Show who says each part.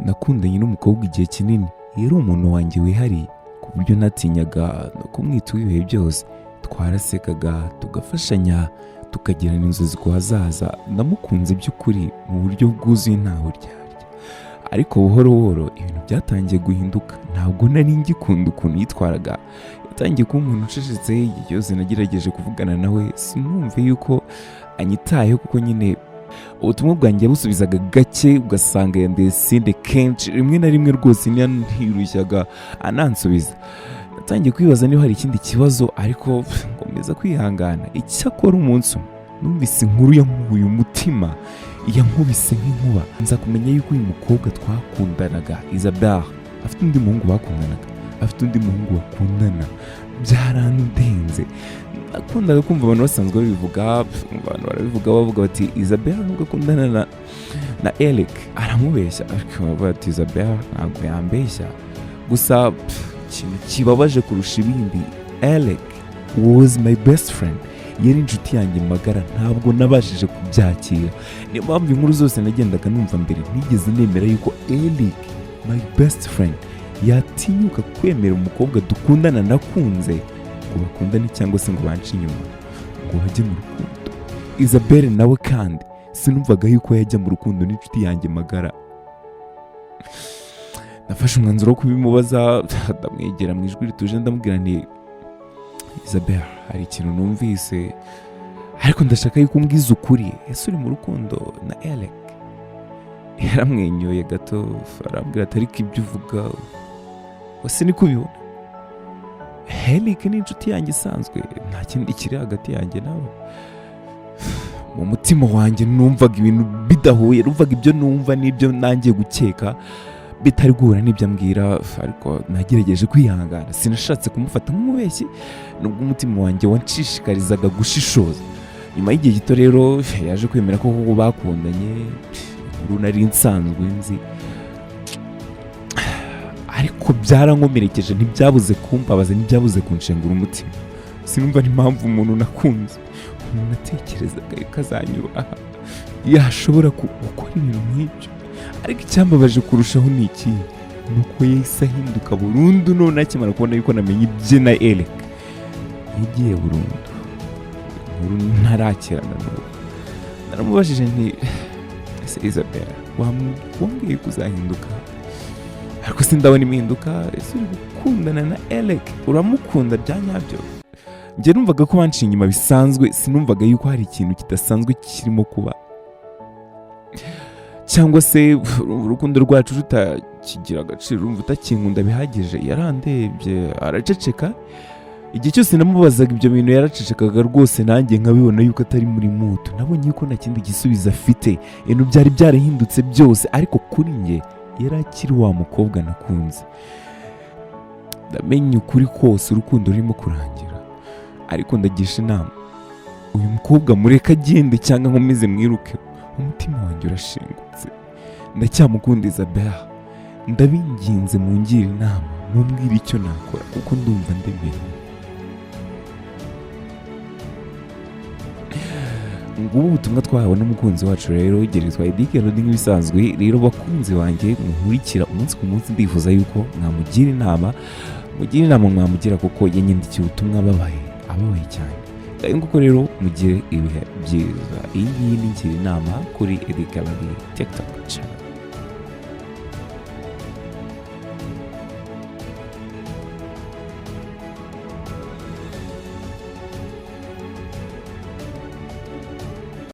Speaker 1: Nakundanye n'umukobwa igihe kinini, yari umuntu wanjye wihariye ku buryo natinyaga no kumwita uw'ibihe byose. Twarasekaga, tugafashanya, tukagirana inzozi ku hazaza. Namukunze by'ukuri mu buryo bwuzuye, ntawe uryarya. Ariko buhoro buhoro ibintu byatangiye guhinduka. Ntabwo nari ngikunda ukuntu yitwaraga. Yatangiye kuba umuntu ucecetse. Igihe cyose nagerageje kuvugana nawe, sinumve yuko anyitayeho, kuko nyine ubutumwa bwanjye yabusubizaga gake, ugasanga yandeye seen kenshi. Rimwe na rimwe rwose ntirushyaga anansubiza. Natangiye kwibaza niba hari ikindi kibazo, ariko nkomeza kwihangana. Icyakora umunsi umwe numvise inkuru yankuye umutima, yankubise nk'inkuba. Nza kumenya yuko uyu mukobwa twakundanaga, Isabelle, afite undi muhungu bakundanaga, afite undi muhungu bakundana. Byarandenze. Nakundaga kumva abantu basanzwe babivuga, abantu barabivuga bavuga bati: "Isabelle nubwo akundana na Eric aramubeshya." Ariko bavuga bati: "Isabelle ntabwo yambeshya." Gusa ikintu kibabaje kurusha ibindi, Eric was my best friend, yari inshuti yanjye magara. Ntabwo nabashije kubyakira. Niyo mpamvu inkuru zose nagendaga numva mbere, ntigeze nemera yuko Eric, my best friend, yatinyuka kwemera umukobwa dukundana, nakunze, ngo bakundane cyangwa se ngo bance inyuma, ngo bajye mu rukundo. Isabelle nawe kandi sinumvaga yuko yajya mu rukundo n'inshuti yanjye magara. Nafashe umwanzuro wo kubimubaza. Ndamwegera mu ijwi rituje, ndamubwira nti: "Isabelle, hari ikintu numvise, ariko ndashaka yuko umbwiza ukuri. Ese uri mu rukundo na Eric?" Yaramwenyuye gato, arambwira ati: "Ariko ibyo uvuga wese niko ubibona? Eric ni inshuti yanjye isanzwe, nta kindi kiri hagati yanjye nawe." Mu mutima wanjye numvaga ibintu bidahuye, numvaga ibyo numva n'ibyo nangiye gukeka bitari guhura n'ibyo ambwira. Ariko nagerageje kwihangana, sinashatse kumufata nk'umubeshyi nubwo umutima wanjye wanshishikarizaga gushishoza. Nyuma y'igihe gito rero yaje kwemera ko koko bakundanye, inkuru nari nsanzwe nzi. Ariko byarankomerekeje, ntibyabuze kumbabaza, ntibyabuze kunshengura umutima. Sinumva n'impamvu umuntu nakunze, umuntu natekerezaga yuko azanyubaha, yashobora gukora ibintu nk'ibyo. Ariko icyambabaje kurushaho ni iki? Ni uko yahise ahinduka burundu. None akimara kubona yuko namenye ibye na Eric, yagiye burundu. Inkuru ntarakirana n'ubu. Naramubajije nti: "Ese Isabella, wambwiye ko uzahinduka, ariko sindabona impinduka. Ese uri gukundana na Eric? Uramukunda bya nyabyo?" Njye numvaga ko banciye inyuma bisanzwe, sinumvaga yuko hari ikintu kidasanzwe kirimo kuba, cyangwa se urukundo rwacu rutakigira agaciro, urumva utakinkunda bihagije. Yarandebye araceceka. Igihe cyose namubazaga ibyo bintu yaracecekaga rwose, nanjye nkabibona yuko atari muri mood. Nabonye yuko nta kindi gisubizo afite. Ibintu byari byarahindutse byose, ariko kuri njye yari akiri wa mukobwa nakunze. Ndamenya ukuri kose, urukundo rurimo kurangira, ariko ndagisha inama: uyu mukobwa mureke agende cyangwa nkomeze mwiruke? Umutima wanjye urashengutse, ndacyamukunda Isabella. Ndabinginze mungire inama, mumbwire icyo nakora kuko ndumva ndemerewe. Ngubu ubutumwa twahawe n'umukunzi wacu rero, gerezwa Edike Rodi. Nk'ibisanzwe rero, bakunzi banjye mukurikira umunsi ku munsi, ndifuza yuko mwamugira inama, mugira inama mwamugira, kuko yanyandikiye ubutumwa ababaye, ababaye cyane. Ngayo nguko rero, mugire ibihe byiza. Iyi ngiyi ni Ngira Inama kuri Edike Rodi TikTok channel.